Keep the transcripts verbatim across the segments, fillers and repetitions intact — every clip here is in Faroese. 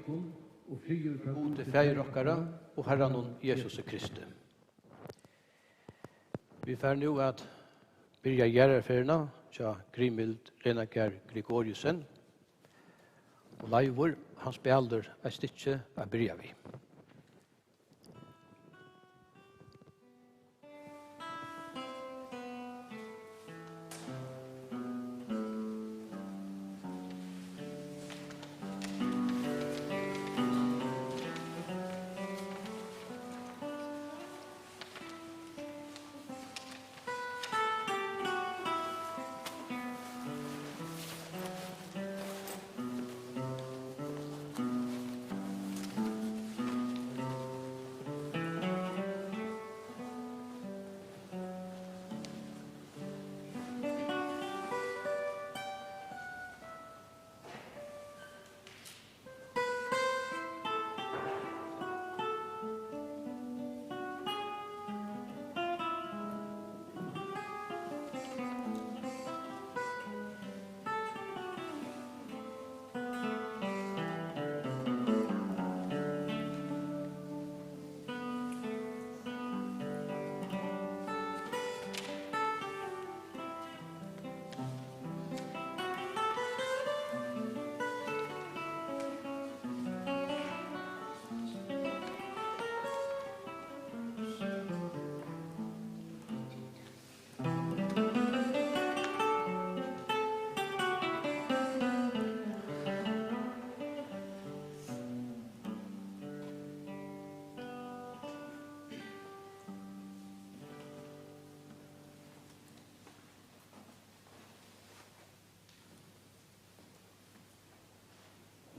Og friður frá Gudi Faðir okkara og Harranum Jesusi Kristi. Vit fara nú at byrja jarðarferðina hjá Grímhild Renagerð Gregoriussen, og Leivur, hann spælir eitt stykki at byrja við.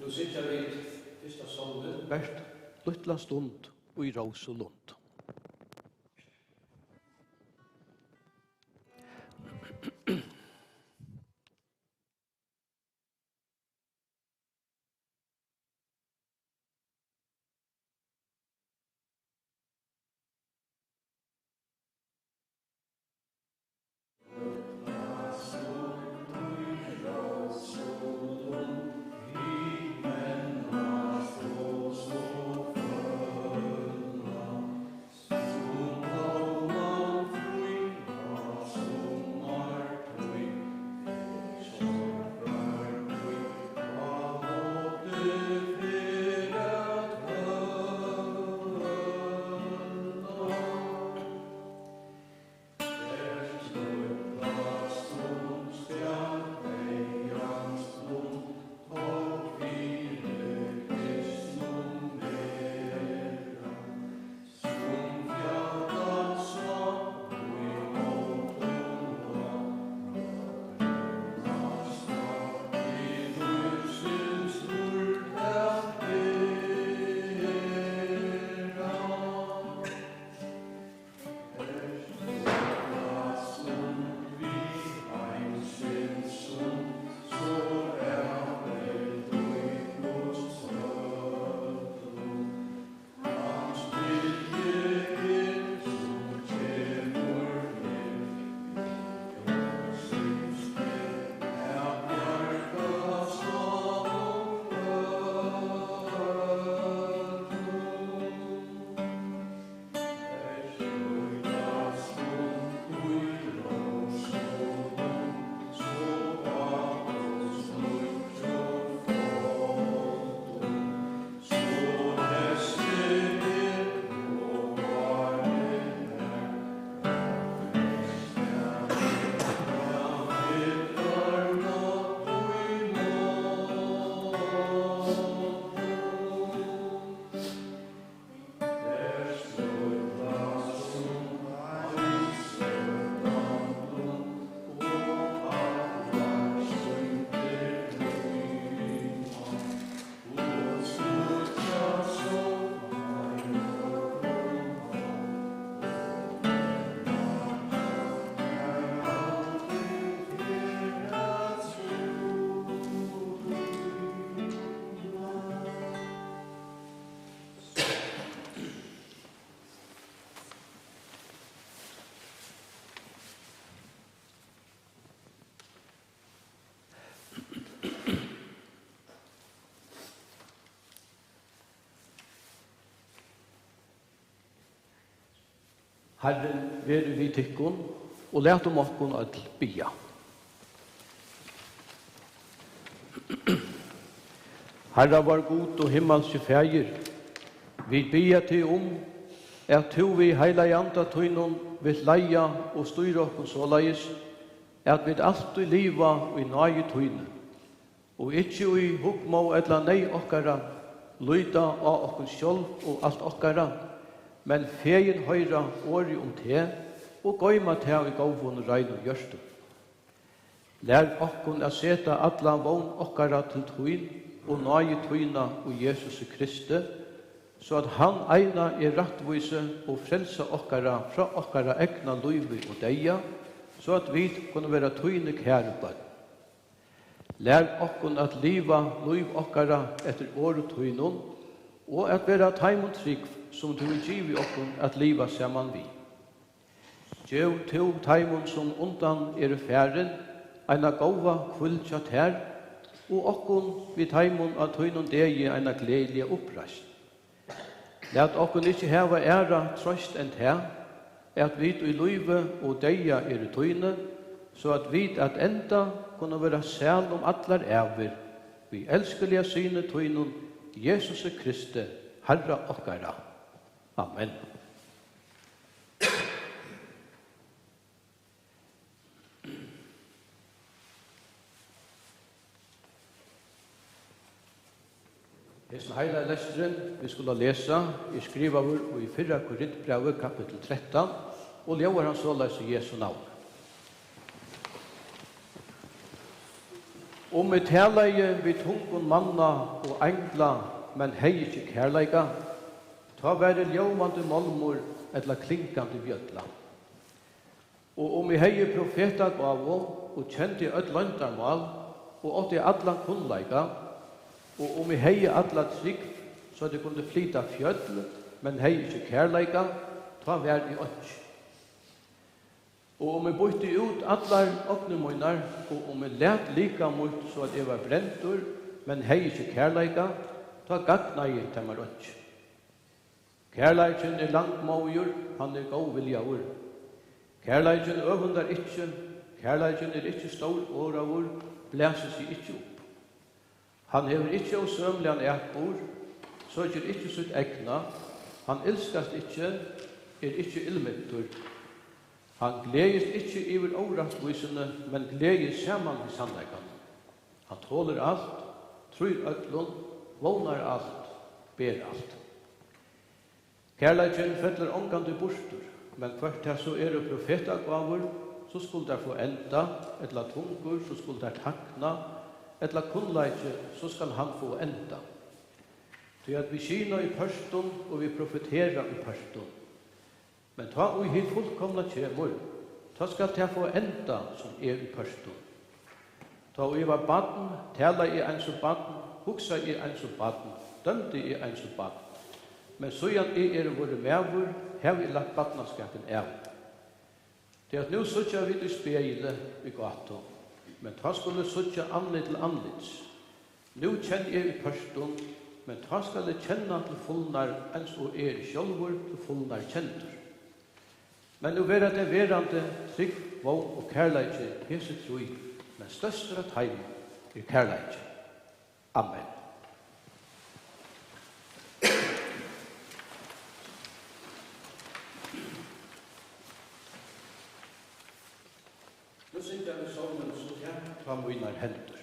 Nú syngja vit fyrsta sálmin. Bert lítla stund í rósulund. Harrin veri við tykkum, og latum okkum øll biðja. Harra vár Gud og himmalski Faðir, vit biðja teg um, at tú við heilaga Anda tínum vilt leiða og stýra okkum soleiðis, at vit altíð liva í náði tíni, og ikki í hugmóð ella neyð okkara líta á okkum sjálv og alt okkara, men fegin hoyra orðið um teg og goyma tað í góðum og reinum hjørtum. Lær okkum at seta alla vón okkara til tín og náði tína í Jesusi Kristi, so at hann eina er rættvísi og frelsa okkara frá okkara egna lívi og deyða, so at vit kunnu vera tíni kæru børn. Lær okkum at liva lív okkara eftir orði tínum, og at vera teimum trúgv, sum tú hevur givið okkum at liva saman við. Gev tú teimum, sum undan eru farin, eina góða hvíld hjá tær, og okkum við teimum á tínum degi eina gleðiliga uppreisn. Lat okkum ikki hava aðra troyst enn ta, at vit í lívi og deyða eru tíni, so at vit at enda kunnu vera sæl um allar ævir, við elskuliga Syni tínum, Jesusi Kristi, Harra okkara. Amen. Hesin heilagi lesturin, vit skulu lesa, er skrivaður í fyrra Korintbrævi, kapittul trettan, og ljóðar hann soleiðis í Jesu navni. Um eg talaði við tungum manna og eingla, men hevði ikki kærleika, tá var eg ljómandi málmur ella klingandi bjølla. Og um eg hevði profetagávu og kendi øll loyndarmál og átti allan kunnleika, og um eg hevði alla trúgv, so at eg kundi flyta fjøll, men hevði ikki kærleika, tá var eg einki. Og um eg býtti út allar ognir mínar, og um eg læt likam mítt, so at eg var brendur, men hevði ikki kærleika, tá gagnaði tað mær einki. Kærleikin er langmóður, hann er góðviljaður. Kærleikin øvundar ikki, kærleikin er ikki stór orðaður, blæsir seg ikki upp. Hann hevur ikki ósømiligan atburð, søkir ikki sítt egna, hann ilskast ikki, er ikki illmyntur. Hann gleðist ikki yvir órættvísuni, men gleðist saman við sannleikanum. Hann tolir alt, trýr øllum, vónar alt, ber alt. Kærleikin fellur ongantíð burtur, men hvørt tað so eru profetagávur, so skulu tær fáa enda, ella tungur, so skulu tær tagna, ella kunnleiki, so skal hann fáa enda. Tí at vit skyna í pørtum, og vit profetera í pørtum. Men tá ið hið fullkomna kemur, tá skal tað fáa enda, sum er í pørtum. Tá ið eg var barn, talaði eg eins og barn, hugsaði eg eins og barn, dømdi eg eins og barn. Men síðan eg eri vorðin maður, havi eg lagt barnaskapin av. Tí at nú síggja vit í spegli í gátu, men tá skulu vit síggja andlit til andlits. Nú kenni eg í pørtum, men tá skal eg kenna til fulnar, eins og eg eri sjálvur til fulnar kendur. Men nú verða tey verandi, trúgv, vón og kærleiki, hesi trý, men størstur av teimum er kærleikin. Amen. Nú syngja vit sálmin, So tak tá mínar hendur.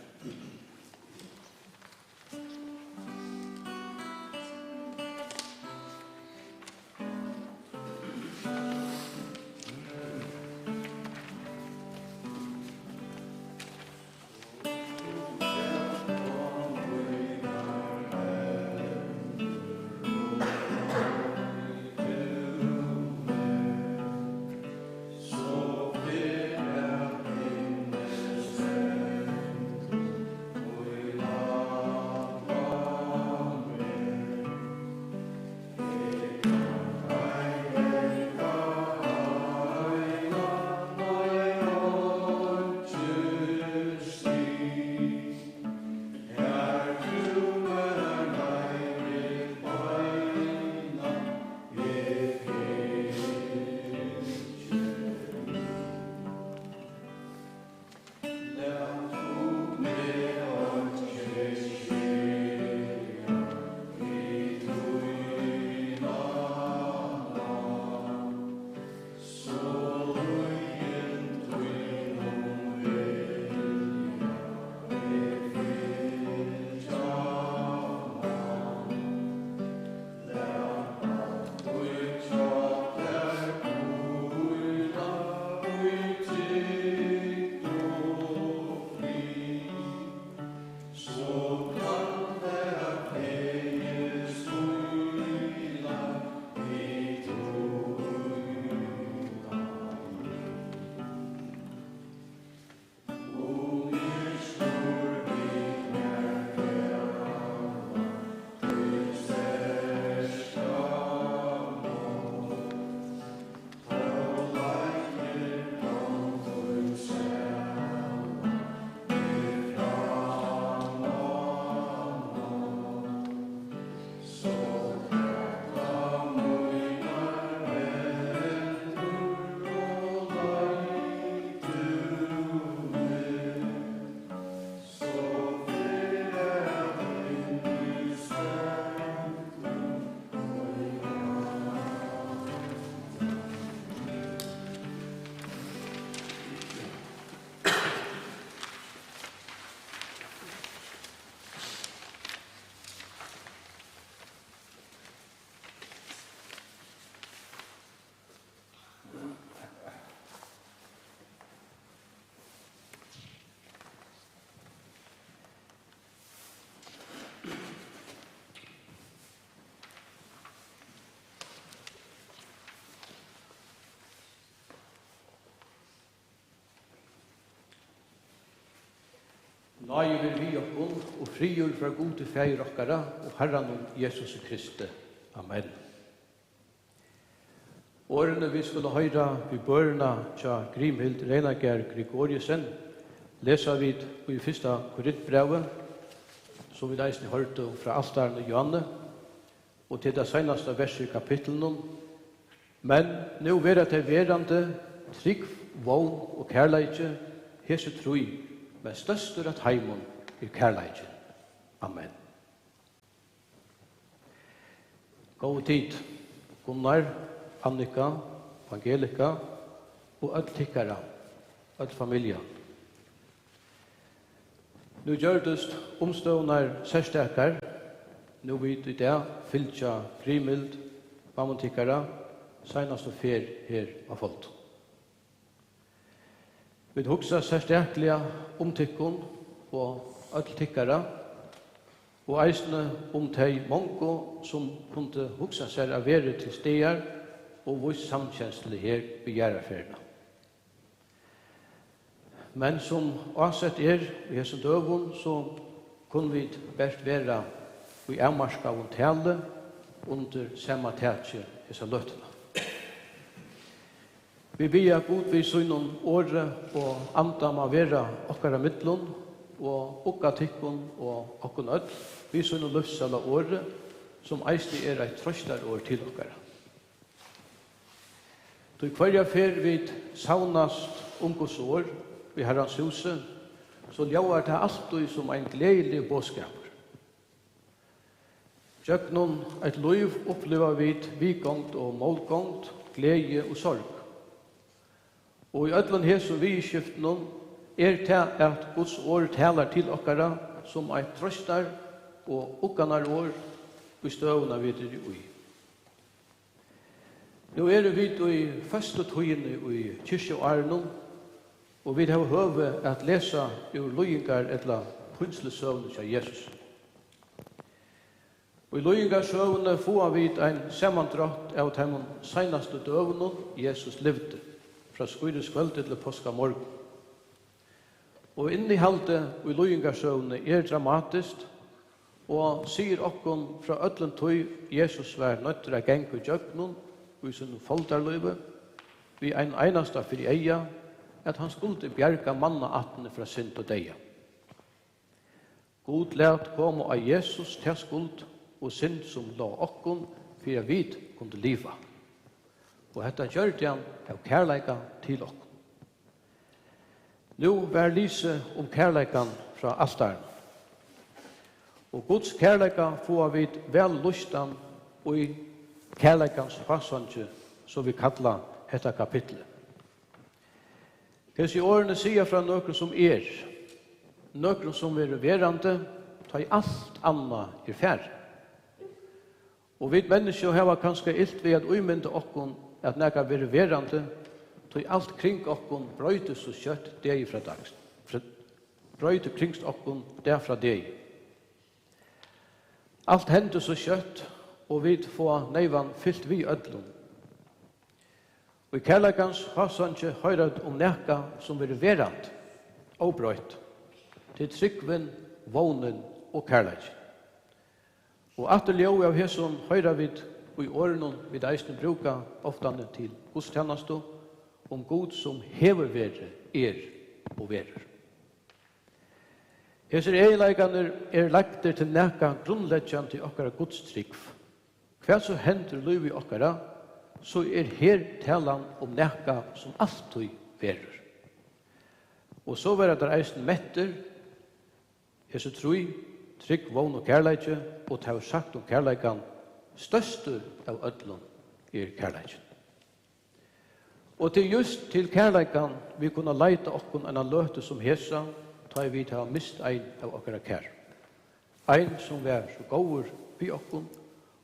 Náði veri við okkum og friður frá Gudi Faðir okkara og Harranum Jesusi Kristi. Amen. Orðini, vit skulu hoyra við bønina hjá Grímhild Reinargarð Gregoriussen, lesa vit í fyrsta Korintbrævi, sum vit eisini hoyrdu frá altarinum í Johanne, og til tað seinasta vers í kapitlinum: Men nú verða tey verandi, trúgv, vón og kærleiki, hesi trý, men størstur av teimum er kærleikin. Amen. Góðu tit, Gunnar, Annika, Angelika og øll tykkara, øll familjan. Nú gjørdust umstøðurnar serstakar, nú vit í dag fylgja Grímhild, mammu tykkara, seinastu ferð her á Foldu. Vit hugsa serstakliga um tykkum og øll tykkara, og eisini um tey mongu, sum kundu hugsa sær at verið til staðar og víst samkenslu her við jarðarferðina. Men sum ásett er í hesum døgum, so kunnu vit bert vera í avmarkaðum tali undir sama taki hesa løtuna. Vit biðja Gud við sínum orði og anda má vera okkara millum og ugga tykkum og okkum øll við sínum lívssæla orði, sum eisini er eitt trøstarorð til okkara. Tí hvørja ferð vit savnast um Guds orð í Harrans húsi, so ljóðar tað altíð sum ein gleðiligur boðskapur. Gjøgnum eitt lív uppliva vit viðgongd og mótgongd, gleði og sorg. Og í øllum hesum viðurskiftunum er tað, at Guds orð talar til okkara sum eitt trøstar- og ugganarorð í støðuna, vit eru í. Nú eru vit í føstutíðini í kirkjuárunum, og vit hava høvi at lesa úr líðingar- ella pínslusøguni hjá Jesus. Í líðingarsøguni fáa vit ein samandrátt av teimum seinastu døgunum, Jesus livdi, frá skírhuskvøldi til páskamorgun. Og innihaldið í líðingarsøguni er dramatiskt og sigur okkum frá øllum tí, Jesus var noyddur at ganga ígjøgnum í sínum foldarlívi, við ein einasta fyri eyga, at hann skuldi bjarga mannaættini frá synd og deyða. Gud læt koma á Jesus ta skuld og synd, sum lá okkum, fyri at vit kundu liva. Og hetta gjørdi hann av kærleika til okkum. Nú var lisið um kærleikan frá altarinum. Og Guds kærleika fáa vit væl lýstan í kærleikans hásangi, sum vit kalla hetta kapitlið. Hesi orðini siga frá nøkrum, sum er, nøkrum, sum verður verandi, tá ið alt annað er farið. Og vit menniskju hava kanska ilt við at ímynda okkum, at nakað verður verandi, tí alt kring okkum broytist so skjótt degi frá dags, frá, broytist kring okkum dag frá degi. Alt hendir so skjótt, og vit fáa neyvan fylgt við øllum. Í kærleikans hásangi hoyra vit um nakað, sum verður verandi, óbroytt. Tað er trúgvin, vónin og kærleikin. Og aftur ljóð av hesum hoyra vit í orðunum, vit eisini brúka oftani til gudstænastu, um Gud, sum hevur verið, er og verður. Hesir eginleikarnir eru lagdir til nakað grundleggjandi í okkara gudstrúgv. Hvat so hendir í lívi okkara, so er her talan um nakað, sum altíð verður. Og so verða teir eisini mettir, hesi trý, trúgv, vón og kærleiki, og tað verður sagt um kærleikan: Størstur av øllum er kærleikin. Og tað er júst til kærleikan, vit kunnu leita okkum eina løtu sum hesa, tá ið vit hava mist ein av okkara kæru. Ein, sum var so góður við okkum,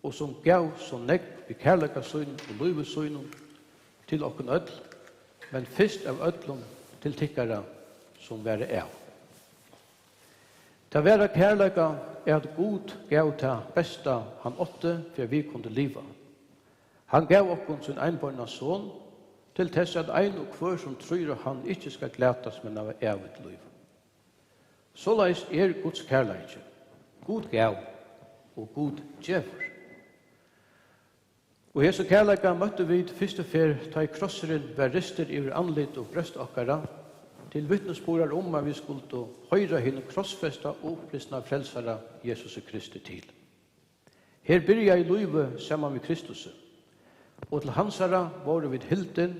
og sum gav so nógv við kærleika sínum og lívi sínum til okkum øll, men fyrst av øllum til tykkara, sum var av. Tað var av kærleika, at Gud gav tað besta, hann átti, fyri at vit kundu liva. Hann gav okkum sín einborna son, til tess at ein og hvør, sum trýr á hann, ikki skal glatast, men hava ævigt lív. Soleiðis er Guds kærleiki. Gud gav, og Gud gevur. Og hesa kærleika møttu vit fyrstu ferð, tá ið krossurin var ristur yvir andlit og brjóst okkara, til vitnisburðar um, at vit skuldu hoyra hinum krossfesta og upprisna frelsara Jesusi Kristi til. Her byrjaði lívið saman við Kristusi, og til hansara vóru vit hildin,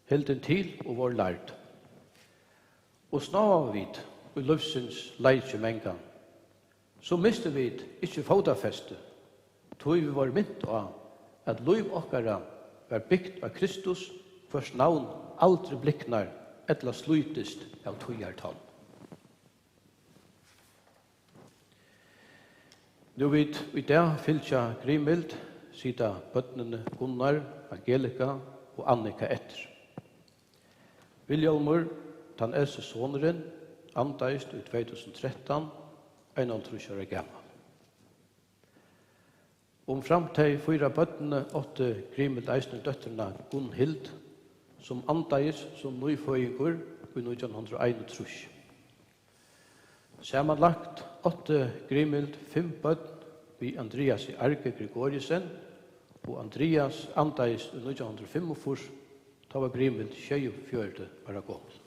hildin til og vóru lærd. Og snávaðu vit í lívsins leiki mangan, so mistu vit ikki fótafestið, tí vit vóru mint á, at lív okkara var bygt á Kristus, hvørs navn aldri bliknar ella slítist av tíðartonn. Nú vit í dag fylgja Grímhild, sita børnini Gunnar, Angelika og Annika eftir. Vilhjálmur, tann elsti sonurin, andaðist í tvey túsund og trettan, einoghálvtrýss ára gamal. Umframt tey fýra børnini átti Grímhild eisini dótturina Gunnhild, sum andaðist sum nýføðingur í nítjan hundrað og einogtrýss. Samanlagt átti Grímhild fimm børn við Andreasi Arge Gregoriussen, og Andreas andaðist í nítjan hundrað og fimmogfýrs, tá var Grímhild sjeyogfjøruti ára gomul.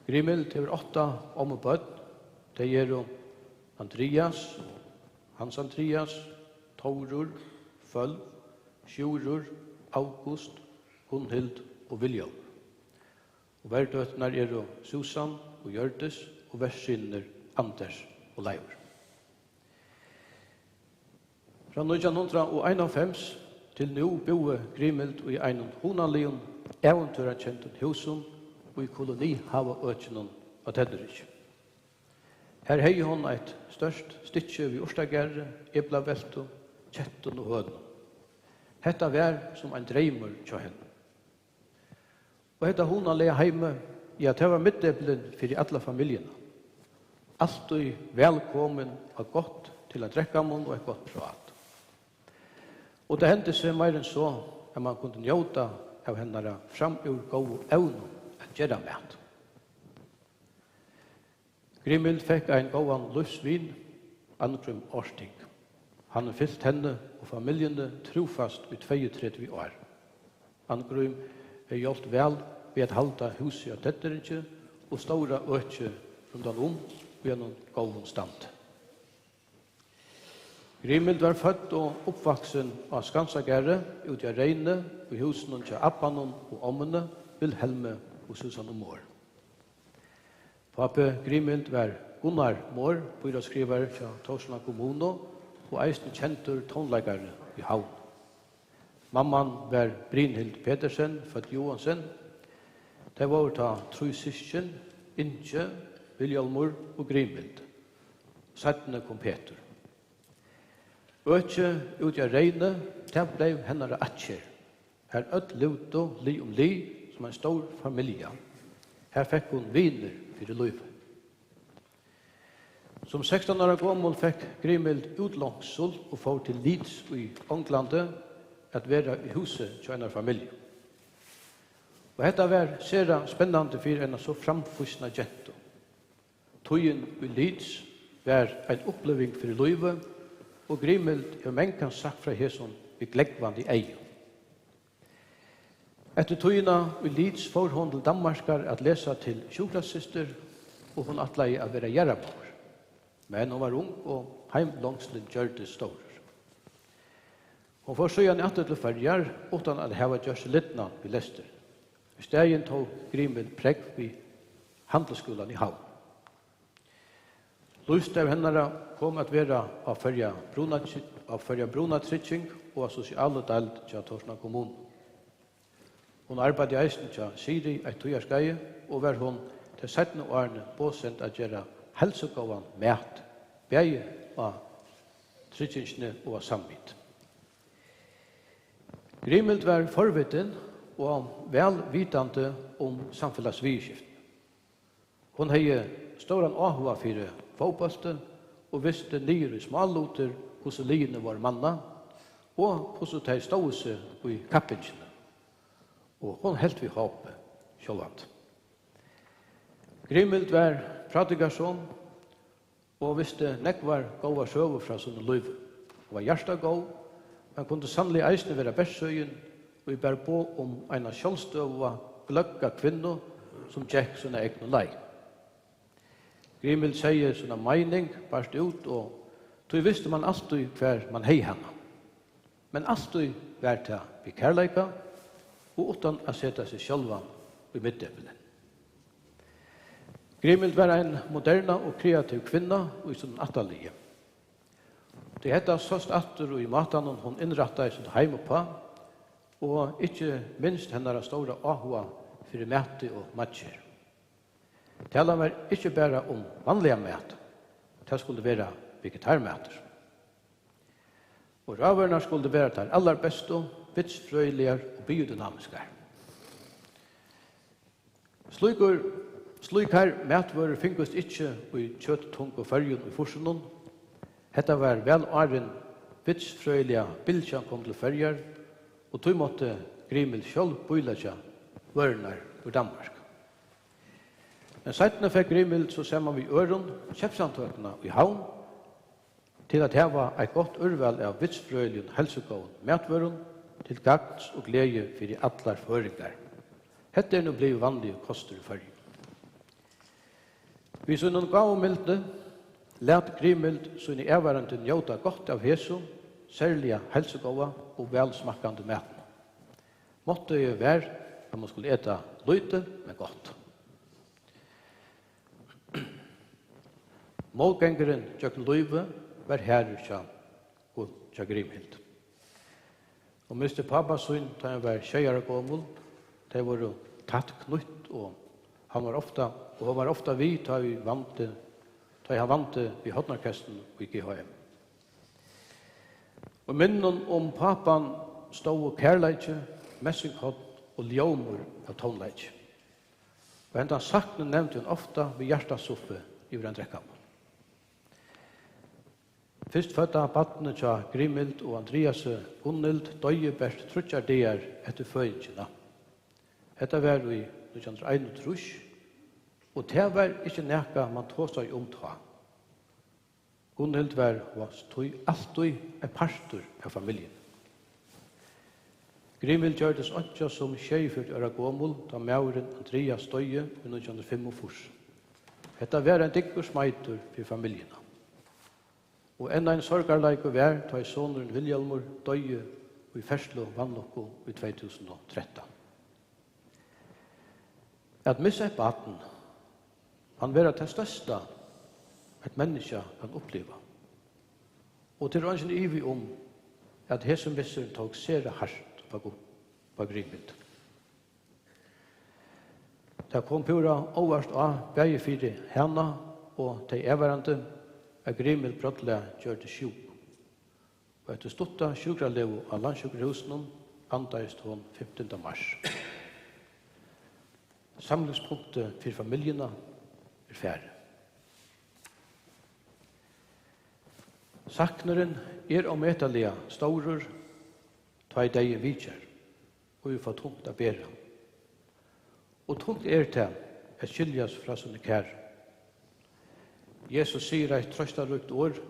Grímhild hevur átta ommubørn. Tey eru Andreas, Hans Andreas, Tórur, Føl, Sjúrður, August, Gunnhild og Vilhjálmur. Og verdøturnar eru Susan og Hjørdis og vertsynirnir Anders og Leivur. Frá nítjan hundrað og einoghálvfems til nú búði Grímhild í einum hugnaligum, ævintýrakendum húsum í kolonihavuøkinum á Tenriku. Har hevði hon eitt stórt stykki við urtagarði, eplaveltu, kettum og hønum. Hetta var sum ein dreymur hjá henni. Og hetta hugnaliga heimið, ja, tað var miðdepilin fyri alla familjuna. Altíð vælkomin á gátt til ein drekkamunn og eitt gott prát. Og tað hendi seg meira enn so, at mann kundi njóta av hennara framúr góðu evnum at gera mat. Grímhild fekk ein góðan lívsvin, Anngrím Árting. Hann hevur fylgt henni og familjuni trúfast í tveyogtretivu ár. Anngrím hevur hjálpt væl við at halda húsið á Tenteringi og stóra økið rundan um í einum góðum standi. Grímhild var fødd og uppvaksin á Skansagarði úti á Reyni, í húsunum hjá abbanum og ommuni, Vilhelmi og Susannu Mohr. Pápi Grímhild var Gunnar Mohr, býráðsskrivari hjá Tórshavnar kommunu og eisini kendur tónleikari í Havn. Mamman var Brynhild Petersen, fødd Johansen. Tey vóru tá trý systkin, Ingi, Vilhjálmur og Grímhild. Seinni kom Petur. Økið úti á Reyni, tað bleiv hennara ættkær, har øll livdu lið um lið sum ein stór familja. Har fekk hon vinir fyri lívið. Sum sekstan ára gomul fekk Grímhild útlongsul og fór til Leeds í Onglandi at vera í húsi hjá einari familju. Og hetta var sera spennandi fyri eina so framfýsna gentu. Tíðin í Leeds var ein uppliving fyri lívið, og Grímhild hevur mangan sagt frá hesum við glógvandi eygum. Eftir tíðina í Leeds fór hon til Danmarkar at lesa til sjúkrasystir, og hon ætlaði at vera jarðarmóðir. Men hon var ung, og heimlongslin gjørdist stórur. Hon fór síðani aftur til Føroyar uttan at hava gjørt seg lidna við lestur. Í staðin tók Grímhild prógv við Handilsskúlan í Havn. Lívsstarv hennara kom at vera á Føroya Bruna-, á Føroya Brunatrygging og á sosialu deild hjá Tórshavnar kommunu. Hon arbeiddi eisini hjá Siri eitt tíðarskeið og var hon tey seinnu árini boðsend at gera heilsugóðan mat, bæði á tryggingini og á Samvit. Grímhild var forvitin og væl vitandi um samfelagsviðurskiftini. Hon hevði stóran áhuga fyri fótbólti og visti niður í smálutir, hvussu liðini vóru mannað og hvussu tey stóðu seg í kappingini. Og hon helt við hopi, sjálvandi. Grímhild var prædikarsonur og visti nógvar góðar søgur frá sínum lívi. Hon var hjartagóð, men kundi sanniliga eisini vera bersýn, ið bar boð um eina sjálvstøðuga, gløgga kvinnu, sum gekk sína egnu leið. Grímhild segði sína meining bart út, og tí visti mann altíð, hvar mann hevði hana. Men altíð var tað við kærleika og uttan at seta seg sjálvan í miðdepilin. Grímhild var ein moderna og kreativ kvinna í sínum ættarliði. Tí hetta sást aftur í mátanum, hon innrættaði sítt heim uppá, og ikki minst hennara stóra áhuga fyri mati og matgerð. Talan var ikki bara um vanligan mat, tað skuldi vera vegetarmatur. Og rávørurnar skuldu vera tær allarbestu, vitsfrøðiligar og biodynamiskar. Slíkur, slíkar matvørur fingust ikki í kjøttungu Føroyum í fýrsunum. Hetta var væl áðrenn vitsfrøðiliga bylgjan kom til Føroyar, og tí mátti Grímhild sjálv bíleggja vørurnar úr Danmark. Men seinni fekk Grímhild so saman við øðrum keypssamtøkuna í Havn til at hava eitt gott úrval av vitsfrøðiligum heilsugóðum matvørum til gagns og gleði fyri allar føroyingar. Hetta er nú blivið vanligur kostur í Føroyum. Við sínum gávumildi læt Grímhild síni avvarðandi njóta gott av hesum serliga heilsugóða og vælsmakkandi matinum. Mottoið var, at mann skuldi eta lítið, men gott. Mótgangurin gjøgnum lívið var harður hjá, hjá Grímhild. Hon misti pápa sín, tá hon var sjey ára gomul. Tey vóru tætt knýtt, og hann var ofta, og hon var ofta við, tá ið vandi, tá ið hann vandi við hornorkestrinum í G H M. Og í minninum um pápan stóðu kærleiki, messinghorn og ljómur av tónleiki. Og hendan saknin nevndi hon ofta við hjartasuffi yvir ein drekkamunn. Fyrstfødda barnið hjá Grímhild og Andreasi, Gunnhild, doyði bert tríggjar dagar eftir føðingina. Hetta var í nítjan hundrað og einogtrýss, og tað var ikki nakað, mann tosaði um tá. Gunnhild var, var tí altíð ein partur av familjuni. Grímhild gjørdist einkja sum sjeyogfjøruti ára gomul, tá maðurin Andreas doyði í nítjan hundrað og fimmogfýrs. Hetta var ein dyggur smeitur fyri familjuna. Og enn ein sorgarleikur var, tá ið sonurin Vilhjálmur doyði í ferðsluvanlukku í tvey túsund og trettan. At missa eitt barn kann vera tað størsta, eitt menniskja kann uppliva. Og tað er eingin ivi um, at hesin missurin tók sera hart upp á Gu-, upp á Grímhild. Tað kom púra óvart á, bæði fyri hana og tey avvarðandi, at Grímhild brádliga gjørdist sjúk. Og eftir stutta sjúkralegu á Landssjúkrahúsinum andaðist hon fimtanda mars. Samlingspunktið fyri familjuna er farið. Saknurin er ómetaliga stórur, tá ið deyðin vitjar, og vit fáa tungt at bera. Og tungt er tað at skiljast frá síni kæru. Jesus sigur eitt trøstaríkt orð: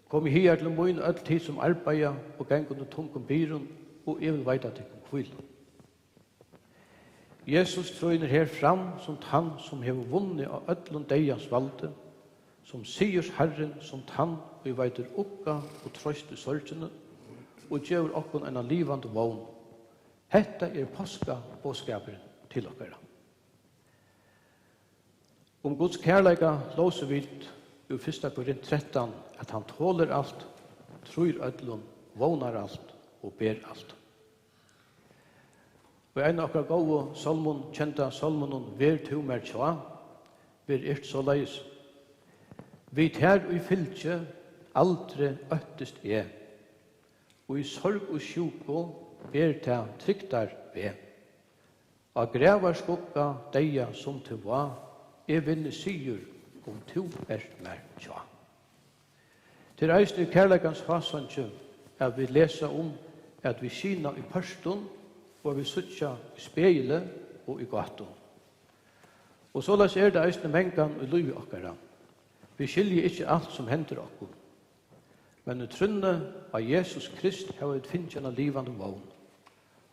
"Komið higar til mín, øll tit sum arbeiða og ganga undir tungum byrðum, og eg vil veita tykkum hvílu." Jesus trínur her fram sum tann, sum hevur vunnið á øllum deyðans valdi, sum sigursharrin, sum tann, ið veitir ugga og troyst í sorgini og gevur okkum eina livandi vón. Hetta er páskaboðskapurin til okkara. Um Guds kærleika lósu vit úr fyrsta Korint trettan, at hann tolir alt, trýr øllum, vónar alt og ber alt. Og ein av okkara góðu sálmum, kenda sálmunum, "Ver tú mær hjá", verður yrt soleiðis: "Við tær í fylgi aldri óttist eg, í sorg og sjúku ber tað trygdar veg. Á gravarskugga deyða sum tú vá, eg vinni sigur, um tú ert mær hjá." Tað er eisini í kærleikans hásangi, at vit lesa um, at vit skyna í pørtum, og at vit síggja í spegli og í gátum. Og soleiðis er tað eisini mangan í lívi okkara. Vit skilja ikki alt, sum hendir okkum. Men í trúnni á Jesus Krist hava vit fingið eina livandi vón.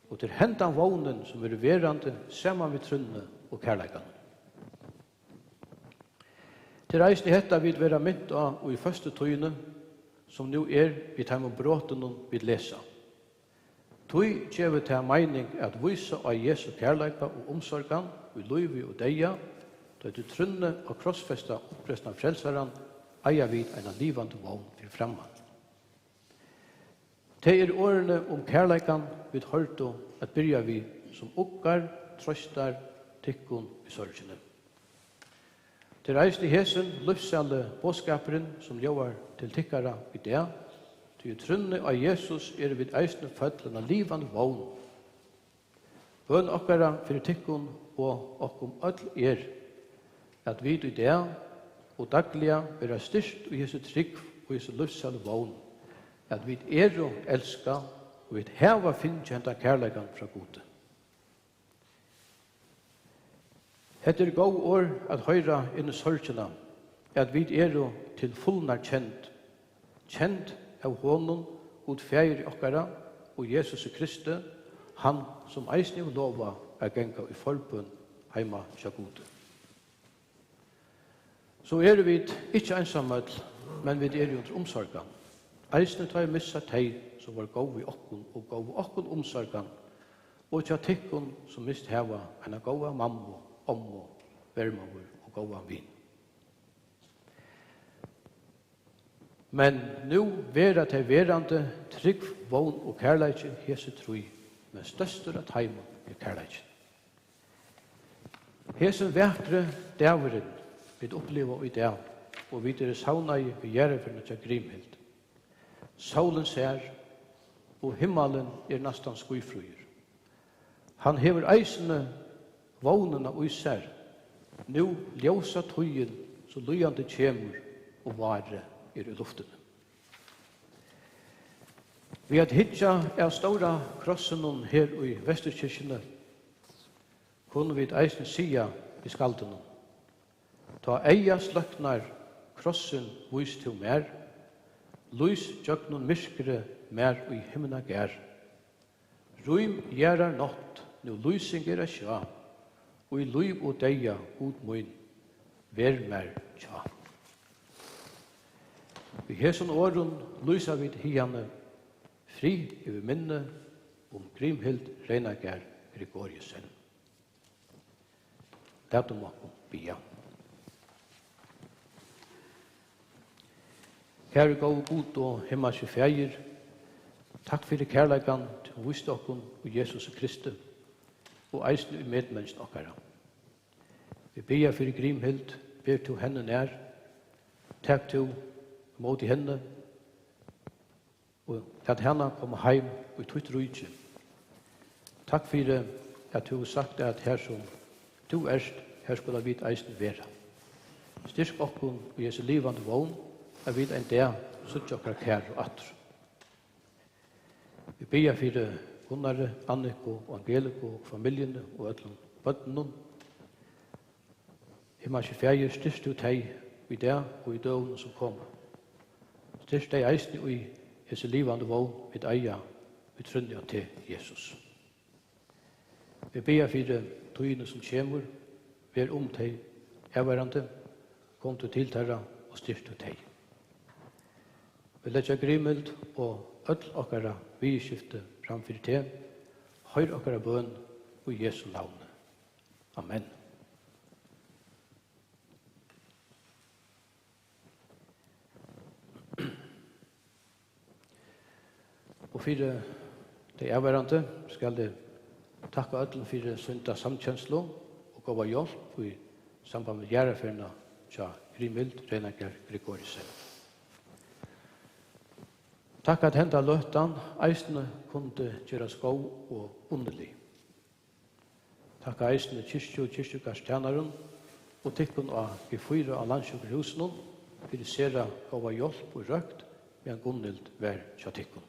Og tað er hendan vónin, sum verður verandi saman við trúnni og kærleikanum. Tað er eisini hetta, vit verða mint á í føstutíðini, sum nú er við teimum brotunum, vit lesa. Tí gevur tað meining at vísa á Jesu kærleika og umsorgan í lívi og deyða, tá ið í trúnni á krossfesta, uppreisna Frelsaran eiga vit eina livandi vón fyri framman. Tað eru orðini um kærleikan, vit hoyrdu at byrja við, sum uggar, treystar tykkum í sorgini. Tað er eisini hesin lívssæli boðskapurin, sum ljóðar til tykkara í dag, tí í trúnni á Jesus eru vit eisini fødd til eina livandi vón. Bøn okkara fyri tykkum og okkum øll er, at vit í dag og dagliga verða styrkt í hesi trúgv og hesi lívssælu vón, at vit eru elskað og vit hava fingið hendan kærleikan frá Gudi. Hetta eru góð orð at hoyra inn í sorgina, at vit eru til fulnar kend, kend av honum, Gud Faðir okkara, og Jesusi Kristi, hann, sum eisini hevur lovað at ganga í forbøn heima hjá Gudi. So eru vit ikki einsamøll, men vit eru undir umsorgan. Eisini tá ið missa tey, sum vóru góð við okkum og góvu okkum umsorgan, og hjá tykkum, sum mist hava eina góða mammu, ommu, vermóður og góðan vin. Men nú verða tey verandi, trúgv, vón og kærleiki, hesi trý, men størstur av teimum er kærleikin. Hesin vakri dagurin, vit uppliva í dag, og vit eru savnaði við jarðarferðina hjá Grímhild. Sólin sær, og himmalin er næstan skýfríur. Hann hevur eisini vónina í sær, nú ljósa tíðin, so líðandi kemur, og várið er í luftini. Við at hyggja av stóra krossinum her í Vesturkirkjuni, kunnu vit eisini siga við skaldinum: Tá eygað sløknar, krossin vís tú mær, lýs gjøgnum myrkrið mær í himnagarð. Rím jarðar nátt, nú lýsing er at sjá, í lív og deyða, Gud mín, ver mær hjá. Við hesum orðum lýsa vit hiðani frið yvir minni um Grímhild Reynagarð Gregoriussen. Latum okkum biðja. Kæri góði Gud og himmalski Faðir, takk fyri kærleikan, tú vísti okkum í Jesusi Kristi, og eisini í medmenniskjum okkara. Vit biðja fyri Grímhild, ver tú henni nær, tak tú móti henni, og lat hana koma heim í títt ríki. Takk fyri, at tú hevur sagt, at har sum tú ert, har skulu vit eisini vera. Styrk okkum í hesi livandi vón, at vit ein dag síggja okkara kæru aftur. Vit biðja fyri Gunnari, Anniku og Angeliku og familjuni og øllum børnunum. Himmalski Faðir, styrk tú tey í dag og í døgum, sum koma. Styrk tey eisini í hesi livandi vón, vit eiga, vit trúnni á teg, Jesus. Vit biðja fyri tíðini, sum kemur. Ver um tey avvarðandi. Kom tú til teirra og styrk tú tey. Vit leggja Grímhild og øll okkara viðurskifti fram fyri teg. Hoyr okkara bøn í Jesu navni. Amen. Og fyri tey avvarðandi skal eg takka øllum fyri sýnda samkenslu og góða hjálp í samband við jarðarferðina hjá Grímhild Reynagarð Gregoriussen. Takk, at henda løtan eisini kundi gerast góð og undirlig. Takk eisini kirkju- og kirkjugarðstænarum og tykkum á G fýra á Landssjúkrahúsinum fyri sera góða hjálp og røkt, meðan Gunnhild var hjá tykkum.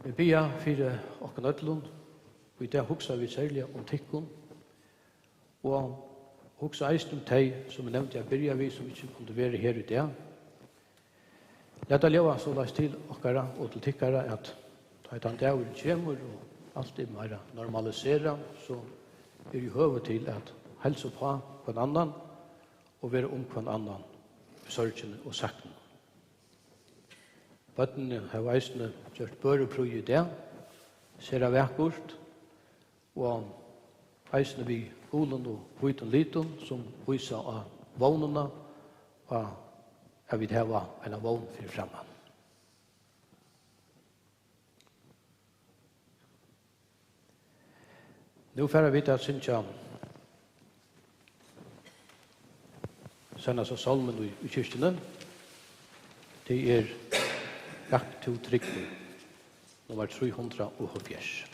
Vit biðja fyri okkum øllum, og í dag hugsa vit serliga um tykkum, Og hugsa eisini um tey, sum eg nevndi at byrja við, sum ikki kundu verið her í dag. Lat tað ljóða soleiðis til okkara og til tykkara, at tá ið tann dagurin kemur, og alt er meira normaliserað, so er jú høvi til at heilsa upp á hvønn annan og vera um hvønn annan í sørgini og sakni. Børnini hava eisini gjørt børuprýði í dag, sera vakurt, og eisini við gulum og hvítum litum, sum vísa á vónina, á at vit hava eina vón fyri framman. Nú fara vit at syngja seinasta sálmin í, í kirkjuni. Tað er Gakk tú tryggur, nummar trý hundrað og hálvfjerðs.